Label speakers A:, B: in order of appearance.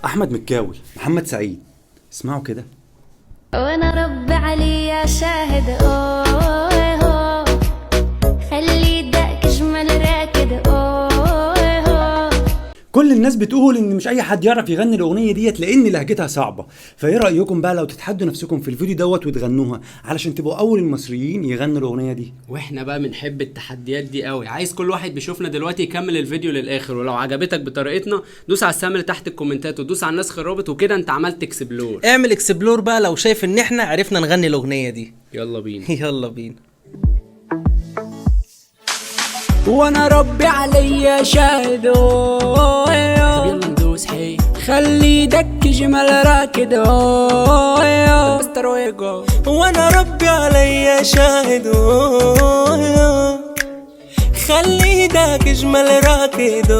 A: احمد مكاوي، محمد سعيد. اسمعوا كده.
B: وانا رب علي يا شاهد اوه خلي دقك جمل راكد اوه.
A: كل الناس بتقول ان مش اي حد يعرف يغني الاغنية ديت لان لهجتها صعبة، فايه رايكم بقى لو تتحدوا نفسكم في الفيديو دوت وتغنوها علشان تبقوا اول المصريين يغنوا الاغنية دي؟
C: واحنا بقى بنحب التحديات دي قوي. عايز كل واحد بيشوفنا دلوقتي يكمل الفيديو للاخر، ولو عجبتك بطريقتنا دوس على السهم اللي تحت الكومنتات ودوس على النسخ الرابط، وكده انت عملت explore.
D: اعمل explore بقى لو شايف ان احنا عرفنا نغني الاغنية دي.
C: يلا بينا.
D: يلا بينا.
E: وانا ربي عليا شاهد
C: طب يلا ندوس حي.
E: خلي دك جمل راكد مستر ويجو.
F: وانا ربي عليا شاهد خلي داك جمل راكد.